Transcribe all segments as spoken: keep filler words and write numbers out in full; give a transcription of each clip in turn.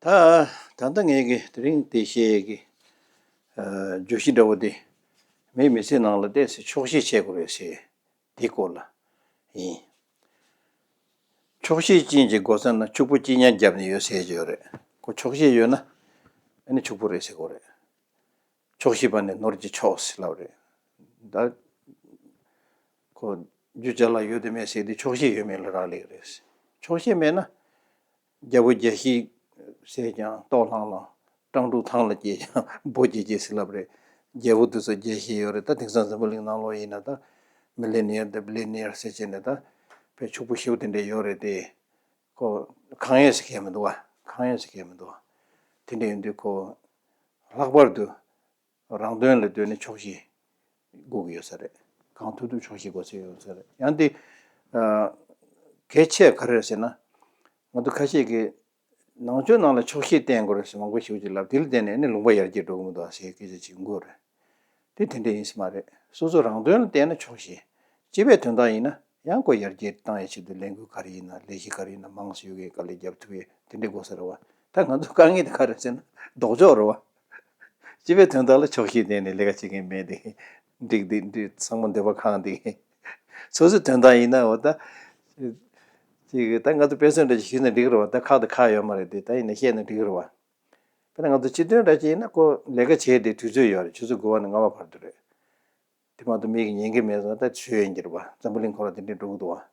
ད་ད་ལྟ་ངས་ཀྱི་དེ་རིང་དེ་བཤད་ཀྱི་ཨ་བརྗོད་གཞི་འདྲ་བོ་དེ། མིའི་མི་ཚེ་ནང་ལ་ཏོག་ཙམ་ཆོག་ཤེས་བྱེད་དགོས་རེད་ཟེར། དེ་སྐོར་ལ་ཡིན། ཆོག་ཤེས་ཅན་གྱི་སྒོ་ས་ན་ཕྱུག་པོ་སྐྱིད་ཉལ་བརྒྱབ་ནས་ཡོད་ཟེར་གྱི་ཡོད་རེད། ཁོ་ཆོག་ཤེས་ཡོད་ན་ཨ་ནི་ཕྱུག་པོ་རེད་ཟེར་གོ་རེད། ཆོག་ཤེས་པ་ནི་ནོར་གྱི་མཆོག་ཟེར་ལབ་རེད། ད་ཁོ་རྒྱུ་ཅ་ལག་ཡོད་དེ་མེད་ཟེར་དེ་ཆོག་ཤེས་ཡོད་མེད་ལ་རག་ལས་རེད། ཆོག་ཤེས་མེད་ན། རྒྱལ་པོ་རྒྱལ་བཞི་ཟེར་ཀྱང་ལྟོགས་ལྷང་ལྷང་། སྤྲང་ཕྲུག་ཐང་ལ་སྐྱེས་ཀྱང་འབོ་སྐྱེས་སྐྱེས་ཟེར་ལབ་རེད། རྒྱལ་པོ་དེ་ཚོ་རྒྱལ་བཞི་ཡོད་རེད། ད་དེང་སང་འཛམ་བུ་གླིང་ནང་ལོགས་ཡིན་ན་ད་མི་ལི་ནི་ཡར་དང་བི་ལི་ནི་ཡར་ཟེར་བྱས་ནས་ད་དཔེ་ཕྱུག་པོ་ཞེ་པོ་དེ་འདྲས་ཡོད་རེད་དེ། ཁོ་གང་ཡོད་ཟེར་མཁན་མི་འདུག་བ། གང་ཡོད་ཟེར་མཁན་མི་འདུག་བ། དེ་འདྲས་ཡིན་དུས་ཁོ་ལྷག་པར་དུ། རང་དོན་ལ་ལྟོས་ནས་ཆོག་ཤེས་དགོས་ཀྱི་ཡོད་ས་རེད། གང་ཐུབ་ཐུབ་ཆོག་ཤེས་དགོས་ས་ཡོད་ས་རེད། ཡང་དེ་ཨ་གལ་ཆེ་ག་རེ་རེད་ཟེར་ན། ང་ཚོ་ཁ་ཤས་ཀྱིས་ནང་ཆོས་ནང་ལ་ཆོག་ཤེས་བསྟེན་དགོས་རེད་ཟེར་མང་པོ་ཞིག་ཅིག་ལབ། དེ་ལ་བརྟེན་ནས་ནི་ལུང་པ་ཡར་རྒྱས་འགྲོ་གི་མི་འདུག་ཟེར་སྐད་ཆ་ཅིག་འགོ་རེད། དེ་དེ་འདྲ་ཡིན་ས་མ་རེད། སོ་སོ་རང་དོན་ལ་བལྟས་ན་ཆོག་ཤེས། སྤྱི་པའི་དོན་དག་ཡིན་ན་ཡང་ཁོ་ཡར་རྒྱས་བཏང་ཡའི་ཆེད་དུ་ལས་འགུལ་ག་རེ་ཡིན་ན་ལས་གཞི་ག་རེ་ཡིན་ན་མང་ཙམ་ཡོད་མཁན་དཀའ་ལས་རྒྱབ་ཐུབ་ཡས་དེ་འདྲ་དགོས་ས་རེད་བ། ད་ང་ཚོ་དཀའ་ངལ་དེ་ག་རེ་ཟེར་ན་ལྡོག་ཕྱོགས་རེད་བ། སྤྱི་པའི་དོན་དག་ལ་ཆོག་ཤེས་བསྟེན་ནས་ལས་ཀ་བྱེད་མཁན་མེད་དེ། འགྲིག་འདི་འདི་ཚང་མ་འདོད་པ་ཁེངས་དེ། སོ་སོའི་དོན་དག་ཡིན་ན་འོ་ད། ཅིག་ད་ང་ཚོ་དཔེ་མཚོན་འདྲ་ཞིག་ཞུས་ན་འགྲིག་རེད་བ། ད་ཁག་དང་ཁག་ཡོད་མ་རེད་དེ། ད་ཡིན་ན་བཤད་ན་འགྲིག་རེད་བ། དཔེར་ན་ང་ཚོ་སྤྱི་དོན་འདྲ་ཅིག་ཡིན་ན་ཁོ་ལས་ཀ་བྱེད་དེ་དུས་ཚོད་ཡོད་རེད། ཆུ་ཚོད་དགུ་པ་ནས་ལྔ་པ་བར་དུ་རེད། དེ་མ་གཏོགས་མིག་གིས་ཉན་གྱི་མེད་ཙང་ད་ཆོས་ཡིན་གྱི་རེད་བ། འཛམ་བུ་གླིང་ཁོ་རང་དེ་འདྲས་འགྲོ་གི་འདུག་བ།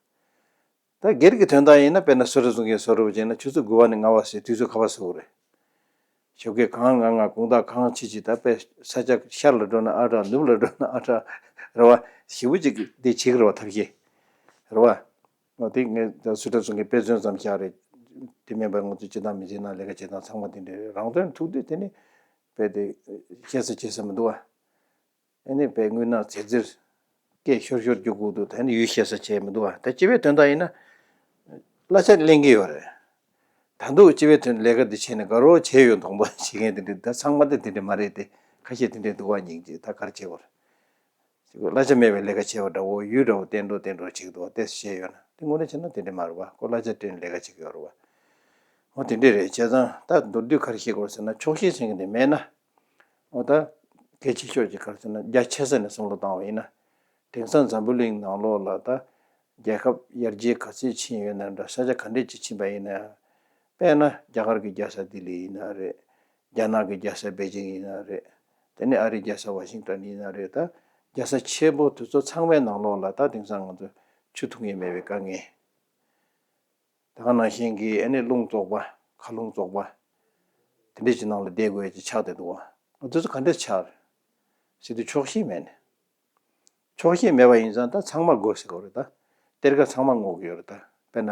ད་སྒེར་གྱི་དོན་དག་ཡིན་ན་དཔེར་ན་སུ་ར་བཟུང་གིས་བཟོ་རུབ་བྱས་ན་ཆུ་ཚོད་དགུ་པ་ནས་ལྔ་པ་ཟེར་དུས་ཚོད་ག་པར་བཟོ་གི་རེད། ཞོགས་ཀས་གང་ང་ང་དགོང་དག་གང་ཕྱི་ཕྱི་ད་དཔེ་ས་ཆ་ཤར་ལ་འགྲོ་ན་ཨ་དྲག་ནུབ་ལ་འགྲོ་ན་ཨ་དྲག་རེད་བ། ཞེ་པོ་ཅིག་འདི་བྱེད་ཀྱི་རེད་བ། ཐབས་ཤེས་རེད་བ། འོ་དེ་ངས་ད་སུ་ར་བཟུང་གིས་དཔེ་མཚོན་ཙམ་བཞག་རེད། དེ་མིན་པ་ང་ཚོ་སྤྱི་བཏང་མི་ཚེ་ནང་ལས་ཀ་བྱེད་སྟངས་ཚང་མ་དེ་འདྲ་རེད། རང་དོན་ཐུག་དུས་དེ་ནི་དཔེ་དེ་བཤད་ས་བྱེད་ས་མི་འདུག་བ། ཨ་ནི་དཔེ་དངུལ་ནག་ཚེ་ཚེར་སྐད་ཤོར་ཤོར་རྒྱུག་དགོས་འདུག་ད་ནི་ཡུལ་ཤེས་ས་བྱས་མི་འདུག་བ། ད་སྤྱི་པའི་དོན་དག་ཡིན་ན་གླ་ཆ་ལེན་གྱི་ཡོད་རེད། ད་དུང་སྤྱི་པའི་དོན་ལས་ཀ་འདི་བྱས་ནས་དགའ་རོགས་བྱས་ཡོད་མདོག་མདོག་བྱེད་མཁན་དེ་འདྲ་ད་ཚང་མ་དེ་དེ་འདྲ་མ་རེད་དེ། ཁ་ཤས་དེ་འདྲ་འདུག་བ། སྙིང་རྗེ་ད་ག་རེ་བྱེད་དགོས་རེད། གླ་ཆ་མེད་པའི་ལས་ཀ་བྱས་པ་འདྲ་བོ། ཡུལ་འདྲ་བོ་བསྟན་འགྲོ་བསྟན་འགྲོ་བྱེད་ཀྱི་འདུག་བ། ཏོག་ཙམ་བཤད་ཡོད་ན་དེ་དངོས་གནས་བྱས་ན་དེ་འདྲ་མ་རེད་བ། ཁོ་གླ་ཆ་སྤྲད་ནས་ལས་ཀ་བྱེད་ཀྱི་ཡོད་རེད་བ། འོ་དེ་འདྲ་རེད། བྱས་ཙང་ད་མདོར་བསྡུས་ག་རེ་བཤད་དགོས་རེད་ཟེར་ན་ཆོག་ཤེས་ཟེར་མཁན་དེ་མེད་ན། འོ་ད་གལ་ཆེ་ཤོས་ཅིག་ག་རེ་ཟེར་ན་རྒྱ་ཆེ་ས་ནས་བསམ་བློ་བཏང་བ་ཡིན་ན། དེང་སང་འཛམ་བུ་གླིང་ནང་ལོགས་ལ་ད་རྒྱལ་ཁབ་ཡར་རྒྱས་ག་ཚོད་ཕྱིན་ཡོད་ན་འདྲ། ས་ཆ་ག་འདྲས་ཅིག་ཕྱིན་པ་ཡིན་ན་ཡང་། དཔེར་ན་རྒྱ་གར་གྱི་རྒྱལ་ས་ལྡི་ལི་ཡིན་ན་རེད། རྒྱ་ནག་གི་རྒྱལ་ས་པེ་ཅིང་ཡིན་ན་རེད། དེ་ནས་ཨ་རིའི་རྒྱལ་ས་ཝ་ཤིང་ཏོན་ཡིན་ན་རེད། ད་རྒྱལ་ས་ཆེན་པོ་དེ་ཚོ་ཚང་མའི་ནང་ལོགས་ལ་ད་དེང་སང་ང་ཚོ་ཆུ་འཐུང་ཡས་མེད་པའི་དཀའ་ངལ། ད་ག་ནང་བཞིན་གྱི་ཨ་ནི་རླུང་བཙོག་པ། མཁའ་རླུང་བཙོག་པ། དེ་འདྲས་ཀྱི་ནང་ལ་བསྡད་དགོས་ཡ་ཅིག་ཆགས་བསྡད་འདུག་བ། ང་ཚོ་ག་འདྲས་ཆགས་རེད་ཟེར་དུས་ཆོག་ཤེས་མེད་ནས། ཆོག་ཤེས་མེད་པ་ཡིན་ཙང་ད་ཚང་མ་དགོས་ཟེར་དགོས་རེད་ད། གཏེར་ཁ་ཚང་མ་སྔོག་གི་ཡོད་རེད་ད། དཔེར་ན་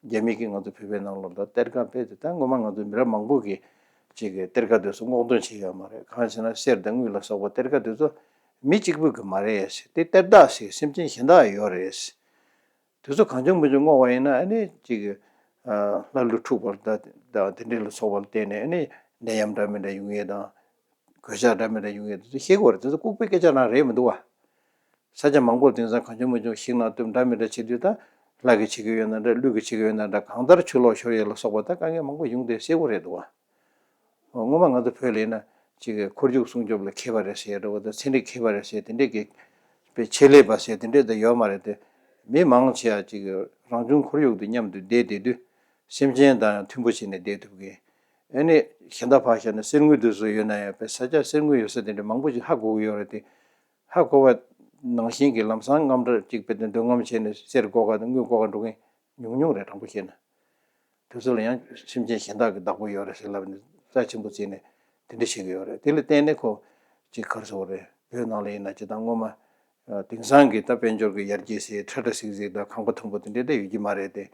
རྒྱ་མི་གིས་ང་ཚོ་བོད་པའི་ནང་ལོགས་ད་གཏེར་ཁ་སྤེལ་ཏེ་ད་ངོ་མ་ང་ཚོ་མི་རབས་མང་པོ་གིས་ཅིག་གི་གཏེར་ཁ་དེ་ཚོ་སྔོག་འདོན་བྱས་ཡོད་མ་རེད། གང་ཡིན་ཟེར་ན་གསེར་དང་དངུལ་ལ་སོགས་པ་གཏེར་ཁ་དེ་ཚོ་མི་གཅིག་པུ་གི་མ་རེད་ཟེར། དེ་གཏེར་བདག་ཟེར་སེམས་ཅན་གཞན་དག་ཡོད་རེད་ཟེར། དེ་ཚོ་གང་བྱུང་མི་བྱུང་སྔོག་པ་ཡིན་ན་ཨ་ནི་ཅིག་གི་ལྷ་ཀླུ་འཁྲུགས་པ་ད་ད་དེ་འདྲས་ལ་སོགས་པ་ལ་བརྟེན་ནས་ཨ་ནི་ནད་ཡམས་འདྲ་མི་འདྲ་ཡོང་ཡས་དང་། གོད་ཆག་འདྲ་མི་འདྲ་ཡོང་ཡས་དེ་ཚོ་ཤེས་དགོས་རེད། དེ་ཚོ་ལྐུགས་པའི་སྐད་ཆ་རང་རེད་མི་འདུག་བ། ས་ཆ་མང་པོར་དེང་སང་གང་བྱུང་མི་བྱུང་ཤིང་ནག་གཏུབ་འདྲ་མི་འདྲ་བྱེད་དུས་ད་ལྷ་གིས་བྱེད་ཀྱི་ཡོད་ན་འདྲ། ཀླུ་གིས་བྱེད་ཀྱི་ཡོད་ན་འདྲ། གང་ལྟར་ཆུ་ལོག་ཤོར་ཡས་ལ་སོགས་པ་ད་དཀའ་ངལ་མང་པོ་ཡོང་དེ་གསལ་པོ་རེད་འདུག་བ། སྔོན་མ་ང་ཚོ་བོད་ལ་ཡིན་ན་ཅིག་གི་ཁོར་ཡུག་སྲུང་སྐྱོབ་ལ་མཁས་པ་རེད་ཟེར་ཡ་འདྲ་བོ་དང་ཚན་རིག་མཁས་པ་རེད་ཟེར་དེ་འདྲས་ཀྱི་དཔེ་ཆེད་ལས་པ་ཟེར་དེ་འདྲས་ད་ཡོད་མ་རེད་དེ། མི་མང་ཆེ་བ་ཅིག་གི་རང་བྱུང་ཁོར་ཡུག་དང་མཉམ་དུ་བསྡད་བསྡད་དུས་སེམས་ཅན་དང་ཡང་མཐུན་པོ་བྱས་ནས་བསྡད་ཐུབ་མཁན། ཨ་ནི་གཞན་དག་ཕར་བཞག་ན་གསེར་དངུལ་དེ་ཚོ་ཡོད་ན་ཡང་དཔེ་ས་ཆ་གསེར་དངུལ་ཡོད་ས་དེ་འདྲ་མང་པོ་ཞིག་ཧ་གོ་གི་ཡོད་རེད་དེ། ཧ་གོ་བ་ནང་བཞིན་གྱི་ལམ་སང་དངངས་སྐྲག་ཅིག་དཔེ་དེ་འདོད་རྔམ་བྱས་ནས་གསེར་དགོས་ག་དང་དངུལ་དགོས་ག་འགྲོ་མཁན་ཉུང་ཉུང་རེད། དྲང་པོ་བཤད་ན། དེ་ཚོ་ལ་ཡང་སེམས་ཅན་གཞན་དག་གི་བདག་པོ་ཡོད་རེད་ཟེར་ལབ་ནས་རྩ་ཆེན་པོ་བརྩིས་ནས་དེ་འདྲ་བྱེད་ཀྱི་ཡོད་རེད། དེ་ལ་བརྟེན་ནས་ཁོ་ཅིག་ག་རེ་ཟེར་དགོས་རེད། བོད་ནང་ལ་ཡིན་ན་སྤྱིར་བཏང་སྔོན་མ་ཨ་དེང་སང་གི་ད་དཔལ་འབྱོར་གྱི་ཡར་རྒྱས་ཟེར་ཁྲ་ཁྲ་ཟིག་ཟིག་དང་ཁང་པ་མཐོན་པོ་དེ་འདྲ་ད་ཡོད་ཀྱི་མ་རེད་དེ།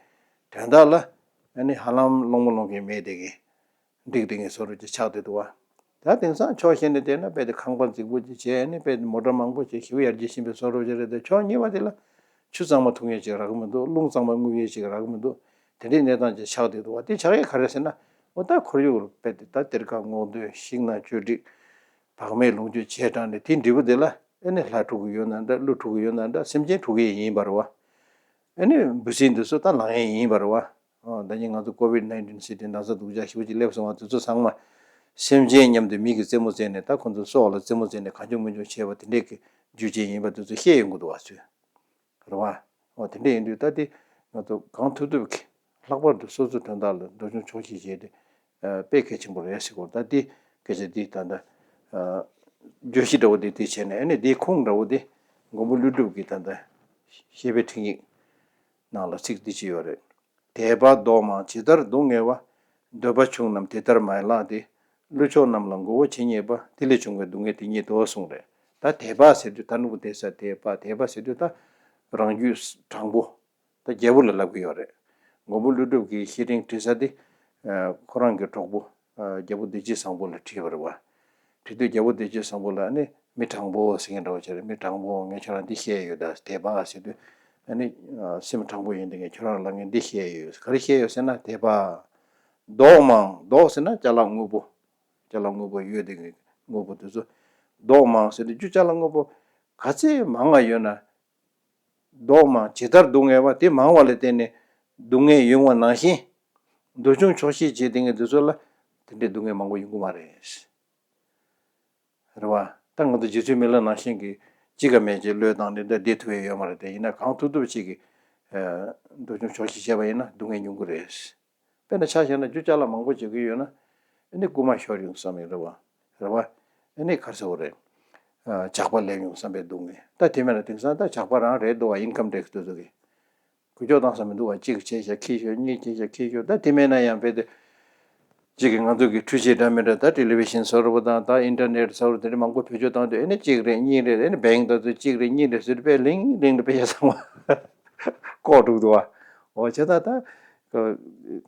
དོན་དག་ལ་ཨ་ནི་ཧ་ལམ་སློང་མོ་སློང་མཁན་མེད་དེ་གི་འགྲིག་དེ་གི་བཟོ་འདྲ་ཅིག་ཆགས་བསྡད་འདུག་བ། ད་དེང་སང་ཕྱོགས་གཞན་ནས་བལྟས་ན་དཔེ་དེ་ཁང་པ་རྫིག་པོ་ཅིག་བྱས་ནས་དཔེ་དེ་མོ་ཊ་མང་པོ་ཅིག་ཞེ་པོ་ཡར་རྒྱས་ཕྱིན་པའི་བཟོ་འདྲ་ཅིག་རེད་དེ། ཕྱོགས་གཉིས་པ་དེ་ལ་ཆུ་གཙང་མ་འཐུང་ཡས་ཅིག་རག་གི་མི་འདུག་རླུང་གཙང་མ་རྔུབ་ཡས་ཅིག་རག་གི་མི་འདུག་དེ་འདྲའི་གནས་སྟངས་ཅིག་ཆགས་བསྡད་འདུག་བ། དེ་ཆགས་ཡས་ག་རེ་ཟེར་ན། འོ་ད་ཁོར་ཡུག་ལ་དཔེ་དེ་ད་གཏེར་ཁ་སྔོག་འདོན། ཤིང་ནགས་བཅོས་སྒྲིག་བག་མེད་ལོངས་སྤྱོད་བྱས་དྲགས་ནས་དེའི་འབྲས་བུ་དེ་ལ་ཨ་ནི་ལྷ་འཁྲུག་གི་ཡོད་ན་འདྲ། ཀླུ་འཁྲུག་གི་ཡོད་ན་འདྲ། སེམས་ཅན་འཁྲུག་གི་ཡིན་པ་རེད་བ། ཨ་ནི་འབུ་སྲིན་འདི་ཚོ་ད་ལངས་ཡས་ཡིན་པ་རེད་བ། ཨོ་ད་ནི་ང་ཚོ་ཀོ་བིད་ནའིན་ཊིན་ཟེར་དེ་ན་ཚ་སྡུག་ཅག་ཞེ་པོ་ཅིག་སླེབས་སོང་བ་དེ་ཚོ་ཚང་མ་སེམས་ཅན་མཉམ་དུ་མི་གིས་རྩེད་མོ་རྩེས་ནས་ད་ཁོ་ཚོ་སྲོག་ལ་རྩེད་མོ་རྩེས་ནས་གང་བྱུང་མི་བྱུང་བྱས་པ་དེ་འདྲས་ཀྱི་རྒྱུ་རྐྱེན་ཡིན་པ་དེ་ཚོ་ཤེས་ཡོང་གི་འདུག་བ་ཚོས། རེད་བ། འོ་དེ་འདྲས་ཡིན་དུས་ད་དེ་ང་ཚོ་གང་ཐུབ་ཐུབ་ཀྱིས་ལྷག་པར་དུ་སོ་སོའི་དོན་དག་ལ་འདོད་ཆུང་ཆོག་ཤེས་བྱས་ཏེ་དཔེ་གལ་ཆེན་པོ་རེད་ཟེར་གོ་ད་དེ་སྐད་ཆ་འདི་ད་ལྟ་བརྗོད་གཞི་འདྲ་བོ་འདི་དེ་བྱས་ནས་ཨ་ནི་དེའི་ཁུངས་འདྲ་བོ་འདི་མགོན་པོ་ཀླུ་སྒྲུབ་ཀྱི་ད་ལྟ་བཤེས་པའི་འཕྲིན་ཡིག་ནང་ལ་ཚིག་འདི་ཅི་ཡོད་རེད། དད་པ་ལྡོག་མང་ཇི་ལྟར་སྡུག་བསྔལ་བ། འདོད་པ་ཆུང་རྣམས་དེ་ལྟར་མ་ལགས་ཏེ། ཀླུ་མཆོག་རྣམས་ལ་མགོ་བོ་ཇི་སྙེད་པ། དེ་ལས་བྱུང་བའི་སྡུག་བསྔལ་དེ་ཉིད་དོ་གསུངས་རེད། ད་དད་པ་ཟེར་དུས་ད་ནུ་བོ་དེ་ས་དད་པ་དད་པ་ཟེར་དུས་ད་རང་རྒྱུད་དྲང་པོ་ད་རྒྱལ་པོ་ལ་ལབ་ཀྱི་ཡོད་རེད། མགོན་པོ་ཀླུ་སྒྲུབ་ཀྱི་བཤེས་སྤྲིང་བྲིས་ས་དེ་ཁོ་རང་གི་གྲོགས་པོ་རྒྱལ་པོ་བདེ་སྐྱིད་བཟང་པོ་ལ་བྲིས་པ་རེད་བ། བྲིས་དུས་རྒྱལ་པོ་བདེ་སྐྱིད་བཟང་པོ་ལ་ནི་མི་དྲང་པོ་ཟེར་མཁན་འདྲ་བོ་བྱས་རེད། མི་དྲང་པོ་ངས་ཁྱོད་རང་འདི་བཤད་ཡོད་ད་དད་པ་ཟེར་དུས་ཨ་ནི་སེམས་དྲང་པོ་ཡིན་དེ་ངས་ཁྱོད་རང་ལ་ངས་འདི་བཤད་ཡོད་ག་རེ་བཤད་ཡོད་ཟེར་ན་དད་པ། མདོག་མང་མདོག་ཟེར་ན་ཅ་ལག་དངོས་པོ། ཅ་ལག་དངོས་པོ་ཡོད་དེ་དངོས་པོ་དེ་ཚོ་མདོག་མང་ཟེར་དུས་རྒྱུ་ཅ་ལག་དངོས་པོ་ག་ཚད་མང་བ་ཡོད་ན། མདོག་མང་ཇི་ལྟར་སྡུག་བསྔལ་བ་དེ་མང་བ་ལ་བརྟེན་ནས་སྡུག་བསྔལ་ཡོང་བ་ནང་བཞིན། འདོད་ཆུང་ཆོག་ཤེས་བྱེད་དེ་ངས་འདི་ཚོ་ལ་དེ་འདྲའི་སྡུག་བསྔལ་མང་པོ་ཡོང་གི་མ་རེད། རེད་བ། ད་ང་ཚོ་རྗེ་བཙུན་མི་ལ་ནང་བཞིན་གྱི་ཅི་ག་མེད་ཅེས་བློས་བཏང་ནས་འདི་བསྡད་ཐུབ་ཡ་ཡོད་མ་རེད་དེ་ཡིན་ན་གང་ཐུབ་ཐུབ་ཅིག་གིས་འདོད་ཆུང་ཆོག་ཤེས་བྱས་པ་ཡིན་ན་སྡུག་བསྔལ་ཉུང་གི་རེད། དཔེར་ན་ཆ་བཞག་ན་རྒྱུ་ཅ་ལག་མང་པོ་བྱེད་ཀྱི་ཡོད་ན་ཨ་ནི་རྐུ་མ་ཤོར་ཡོང་བསམ་ཡོད་རེད་བ། རེད་བ། ཨ་ནི་ག་རེ་ཟེར་དགོས་རེད། ཇག་པ་སླེབས་ཡོང་བསམ་པའི་སྡུག་བསྔལ་ད་དེ་མེད་ན་དེང་སང་ད་ཇག་པ་རང་རེད་འདུག་བ་ཨིན་ཁམ་ཊེག་སི་དེ་ཚོ་གི། འགུལ་སྐྱོད་བཏང་ས་མི་འདུག་བ་གཅིག་བྱས་ཤག་ཁྱི་ཤོར་གཉིས་བྱས་ཤག་ཁྱི་ཤོར་ད་དེ་མེད་ན་ཡང་རྦད་དེ། གཅིག་གིས་ང་ཚོ་གི་འཕྲུལ་ཆས་འདྲ་མི་འདྲ་ད་ཊེ་ལི་ཝི་ཤན་ཟེར་བ་དང་ད་ཨིན་ཊར་ནེཊ་ཟེར་བ་དེ་འདྲ་མང་པོ་བེད་སྤྱོད་བཏང་དུས་ཨེ་ནི་གཅིག་རེད་གཉིས་རེད་ཨེ་ནི་བེང་ད་ཚོ་གཅིག་རེད་གཉིས་རེད་ཟེར་དུས་དཔེ་ལིང་ལིང་དུ་དཔེ་ཆ་ཚང་མ་ལྐོག་འགྲོ་གི་འདུག་བ། འོ་བྱས་ད་ད་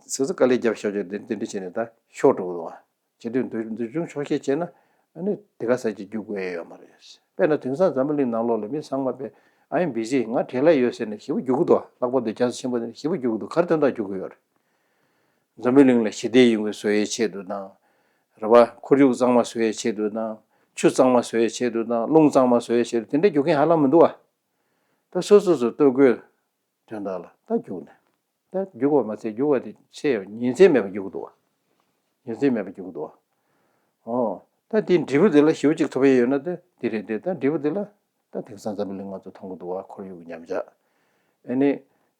སོ་སོ་དཀའ་ལས་རྒྱབ་ཤོར་ཀྱི་དེ་འདྲ་བྱས་ནས་ད་ཤོར་འགྲོ་གི་འདུག་བ། བྱེད་དུས་འདོད་འདོད་ཆུང་ཆོག་ཤེས་བྱས་ན་ཨ་ནི་དེ་ག་ས་ཅིག་རྒྱུག་དགོས་ཡ་ཡོད་མ་རེད། དཔེར་ན་དེང་སང་འཛམ་བུ་གླིང་ནང་ལོགས་ལ་མི་ཚང་མ་དཔེ་I am busy ང་བྲེལ་ལ་ཡོད་ཟེར་ནས་ཞེ་པོ་རྒྱུག་གི་འདུག་ལྷག་པར་དུ་རྒྱ་མཚོ་ཆེན་པོ་དེ་ནས་ཞེ་པོ་རྒྱུག་གི་འདུག་ག་རེ་དོན་དག་རྒྱུག་གི་ཡོད་རེད། འཛམ་བུ་གླིང་ལ་ཞི་བདེ་ཡོང་བའི་བཟོ་ཡའི་ཆེད་དུ་དང་། རེད་བ། ཁོར་ཡུག་གཙང་མ་བཟོ་ཡའི་ཆེད་དུ་དང་། ཆུ་གཙང་མ་བཟོ་ཡའི་ཆེད་དུ་དང་རླུང་གཙང་མ་བཟོ་ཡའི་ཆེད་དུ་དེ་འདྲ་རྒྱུག་མཁན་ཧ་ལམ་མི་འདུག་བ། ད་སོ་སོ་སོ་ལྟོ་གོས་དོན་དག་ལ་ད་རྒྱུག་ནས། ད་རྒྱུག་པ་མ་ཚད་རྒྱུག་པ་དེ་ཚེ་ཉིན་མཚན་མེད་པར་རྒྱུག་གི་འདུག་བ། ཉིན་མཚན་མེད་པར་རྒྱུག་གི་འདུག་བ། ཨོ། ད་དེའི་འབྲས་བུ་དེ་ལ་ཞེ་པོ་ཅིག་ཐོབ་ཡས་ཡོད་ན་དེ་དེ་རེད་དེ་ད་འབྲས་བུ་དེ་ལ་ད་དེང་སང་འཛམ་བུ་གླིང་ང་ཚོ་མཐོང་གི་འདུག་བ་ཁོར་ཡུག་གི་ཉམས་ཆག་ཨ་ནི།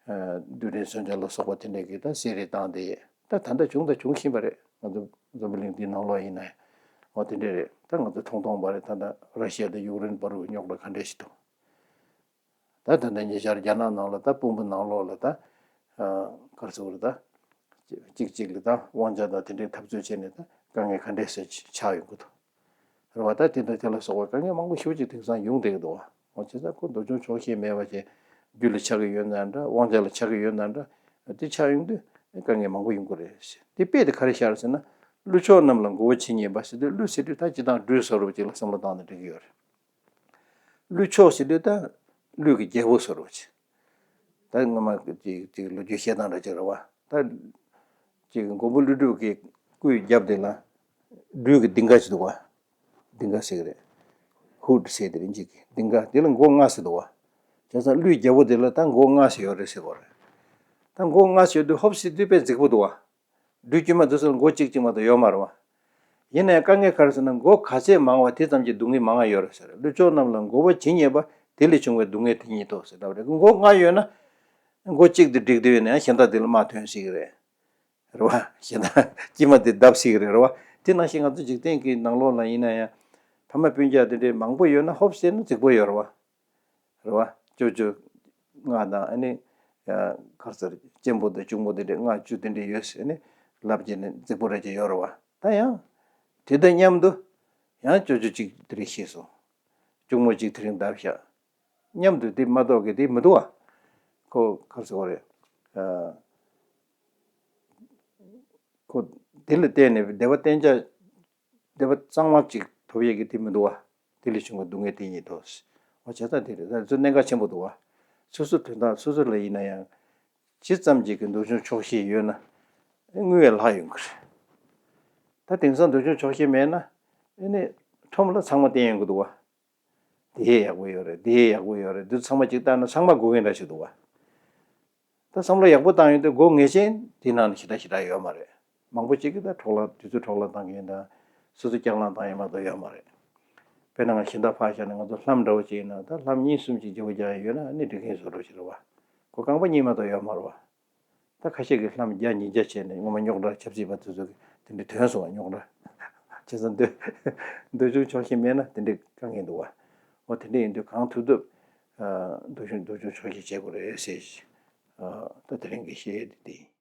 རྡུལ་ཕྲན་མཚོན་ཆ་ལ་སོགས་པ་དེ་འདྲས་ཀྱིས་ད་བསད་རེས་བཏང་དེ་ད་ད་ལྟ་བྱུང་དང་འབྱུང་བཞིན་པ་རེད། ང་ཚོ་འཛམ་བུ་གླིང་འདིའི་ནང་ལོགས་ཡིན་ན་ཨོ་དེ་འདྲས་རེད། ད་ང་ཚོ་མཐོང་མཐོང་པ་རེད། ད་ལྟ་ར་ཤི་ཡ་དང་ཡུཀ་རེན་བར་དུ་རྙོག་དྲ་ག་འདྲས་ཞིག་འདུག་ད་ད་ལྟ་ཉེ་ཆར་རྒྱ་ནག་ནང་ལ་ད་དཔོན་པོ་ནང་ལོགས་ལ་ད་ག་རེ་ཟེར་དགོས་རེད། ད་གཅིག་གཅིག་ལ་ད་དབང་ཆ་དང་དེ་འདྲའི་འཐབ་རྩོད་བྱས་ནས་ད་དཀའ་ངལ་ག་འདྲས་སེ་ཆགས་ཡོང་གི་འདུག་རེད་བ། ད་དེ་དང་དེ་ལ་སོགས་པ་དཀའ་ངལ་མང་པོ་ཞེ་པོ་ཅིག་དེང་སང་ཡོང་བསྡད་ཀྱི་འདུག་བ། འོ་བྱས་ཙང་ཁོ་འདོད་ཆུང་ཆོག་ཤེས་མེད་པ་བྱས་རྒྱུ་ལ་ཆགས་ཀྱི་ཡོད་ན་འདྲ་དབང་ཆ་ལ་ཆགས་ཀྱི་ཡོད་ན་འདྲ་དེ་ཆགས་ཡོང་དུས་དཀའ་ངལ་མང་པོ་ཡོང་གི་རེད། དེ་དཔེ་དེ་ག་རེ་ཤར་ཟེར་ན་ཀླུ་མཆོག་རྣམས་ལ་མགོ་བོ་ཇི་སྙེད་པ་ཟེར་དུས་ཀླུ་ཟེར་དུས་ད་སྤྱིར་བཏང་སྦྲུལ་བཟོ་འདྲ་ཅིག་ལ་བསམ་བློ་བཏང་ན་འགྲིག་གི་ཡོད་རེད། ཀླུ་མཆོག་ཟེར་དུས་ད་ཀླུ་གི་རྒྱལ་པོ་བཟོ་འདྲ་ཅིག་ད་སྔོན་མ་ཅིག་ཅིག་ལོ་རྒྱུས་བཤད་སྟངས་འདྲ་ཅིག་རེད་བ། ད་ཅིག་མགོན་པོ་ཀླུ་སྒྲུབ་ཀྱི་སྐུའི་རྒྱབ་དེ་ལ་སྦྲུལ་གྱི་ལྡིང་ག་ཅིག་འདུག་བ། ལྡིང་ག་ཟེར་གི་རེད། ཧུད་ཟེར་དེ་རིང་གཅིག་གི་ལྡིང་ག་དེ་ལ་མགོ་ལྔ་ཟེར་འདུག་བ། བྱས་ཙང་ཀླུའི་རྒྱལ་པོ་དེ་ལ་ད་མགོ་ལྔ་ཟེར་ཡོད་རེད་ཟེར་གོ་རེད། ད་མགོ་ལྔ་ཟེར་དུས་ཧོབ་ཟེར་དུས་དཔེ་རྫིག་པོ་འདུག་བ། སྦྲུལ་དཀྱུས་མ་དེ་ཚོ་ལ་མགོ་གཅིག་གཅིག་མ་གཏོགས་ཡོད་མ་རེད་བ། ཡིན་ནའི་དཀའ་ངལ་ག་རེ་ཟེར་ན་མགོ་ག་ཚད་མང་བ་དེ་ཙམ་གྱིས་སྡུག་བསྔལ་མང་བ་ཡོད་རེད་ཟེར། ཀླུ་མཆོག་རྣམས་ལ་མགོ་བོ་ཇི་སྙེད་པ་དེ་ལས་བྱུང་བའི་སྡུག་བསྔལ་དེ་ཉིད་དོ་ཟེར་ལབ་རེད། མགོ་ལྔ་ཡོད་ན་མགོ་གཅིག་དེ་འགྲིག་དུས་ཡོད་ན་ཡང་གཞན་དག་དེ་ལ་དམག་ཐོན་སྲིད་ཀྱི་རེད། རེད་བ། གཞན་དག་དཀྱུས་མ་དེ་བརྡབ་སྲིད་ཀྱི་རེད། རེད་བ། དེ་ནང་བཞིན་ང་ཚོ་འཇིག་རྟེན་གྱི་ནང་ལོགས་ལ་ཡིན་ན་ཡང་ཕ་མ་སྤུན་ཀྱག་དེ་འདྲའི་མང་པོ་ཡོད་ན་ཧོབ་ཟེར་ན་རྫིག་པོ་ཡོད་རེད་བ། རེད་བ། ཅོ་ཅོ་ལྔ་དང་ཨ་ནི་ཡ་ག་རེ་ཟེར་གཅེན་པོ་དང་གཅུང་མོ་དེ་འདྲའི་ལྔ་བཅུ་དེ་འདྲའི་ཡོད་ཟེར་ནས་ལབ་བྱས་ནས་རྫིག་པོ་རེད་ཅེས་ཡོད་རེད་བ། ད་ཡང་དེ་དང་མཉམ་དུ་ཡང་ཅོ་ཅོ་གཅིག་དེ་རིང་ཤི་སོང་། གཅུང་མོ་གཅིག་དེ་རིང་འདབས་བཞག་མཉམ་དུ་དེ་མ་གཏོགས་ཀྱི་དེ་མི་འདུག་བ། ཁོ་ག་རེ་ཟེར་དགོས་རེད། ཨ། ཁོ་དེ་ལ་བརྟེན་ནས་བདེ་བ་གཏན་འཇགས་བདེ་བ་གཙང་མ་ཅིག་ཐོབ་ཡས་ཀྱི་དེ་མི་འདུག་བ། དེ་ལས་བྱུང་བའི་སྡུག་བསྔལ་དེ་ཉིད་དོ། འོ་བྱས་ཙང་དེ་རེད། ད་ཚོ་གནད་འགག་ཆེན་པོ་འདུག་བ། སོ་སོ་དོན་དག་སོ་སོ་ལ་ཡིན་ན་ཡང་ཇི་ཙམ་ཅིག་གི་འདོད་ཆུང་ཆོག་ཤེས་ཡོད་ན་དངུལ་བས་ལྷག་ཡོང་གི་རེད། ད་དེང་སང་འདོད་ཆུང་ཆོག་ཤེས་མེད་ན་ཨེ་ནི་ཁྲོམ་ལ་ཚང་མ་བསྟན་ཡོང་གི་འདུག་བ། དེ་ཡག་པོ་ཡོད་རེད། དེ་ཡག་པོ་ཡོད་རེད། འདི་ཚང་མ་ཅིག་བལྟས་ན་ཚང་མ་དགོས་མཁན་འདྲ་ཞིག་འདུག་བ། ད་བསམ་བློ་ཡག་པོ་བཏང་ཡོང་དུས་སྒོ་ངེས་ཅན་དེ་ནང་ནས་ཞེ་དྲག་ཞེ་དྲག་ཡོད་མ་རེད། མང་པོ་ཅིག་གིས་ད་འཕྲོ་བརླག་དུས་ཚོད་འཕྲོ་བརླག་བཏང་གི་ཡིན་ད། སོ་སོ་སྐྱག་ལངས་བཏང་ཡིན་མ་གཏོགས་ཡོད་མ་རེད། དཔེར་ན་ང་གཞན་དག་ཕར་བཞག་ནས་ང་ཚོ་ལྷམ་འདྲ་བོ་ཅིག་ཡིན་ན་ད་ལྷམ་གཉིས་གསུམ་ཅིག་བརྗེ་པོ་རྒྱག་ཡ་ཡོད་ན་ཨ་ནི་འགྲིག་གི་ཡིན་བཟོ་འདྲ་ཞིག་རེད་བ། ཁོ་རྐང་པ་གཉིས་མ་གཏོགས་ཡོད་མ་རེད་བ། ད་ཁ་ཤས་ཀྱིས་ལྷམ་བརྒྱ་ཉིས་བརྒྱ་བྱས་ནས་སྔོན་མ་རྙོག་དྲ་ཆབ་སྲིད་པ་དེ་ཚོ་གིས་དེ་འདྲའི་ཐོན་སོང་བ་རྙོག་དྲ། བྱས་ཙང་འདོད་འདོད་ཆུང་ཆོག་ཤེས་མེད་ན་དེ་འདྲའི་དཀའ་ངལ་འདུག་བ། འོ་དེ་འདྲ་ཡིན་དུས་གང་ཐུབ་ཐུབ་ཨ་འདོད་ཆུང་འདོད་ཆུང་ཆོག་ཤེས་བྱེད་དགོས་རེད་ཟེར། ཨ་ད་དེ་རིང་གི་བཤད་ཡས་དེ་འདི་ཡིན།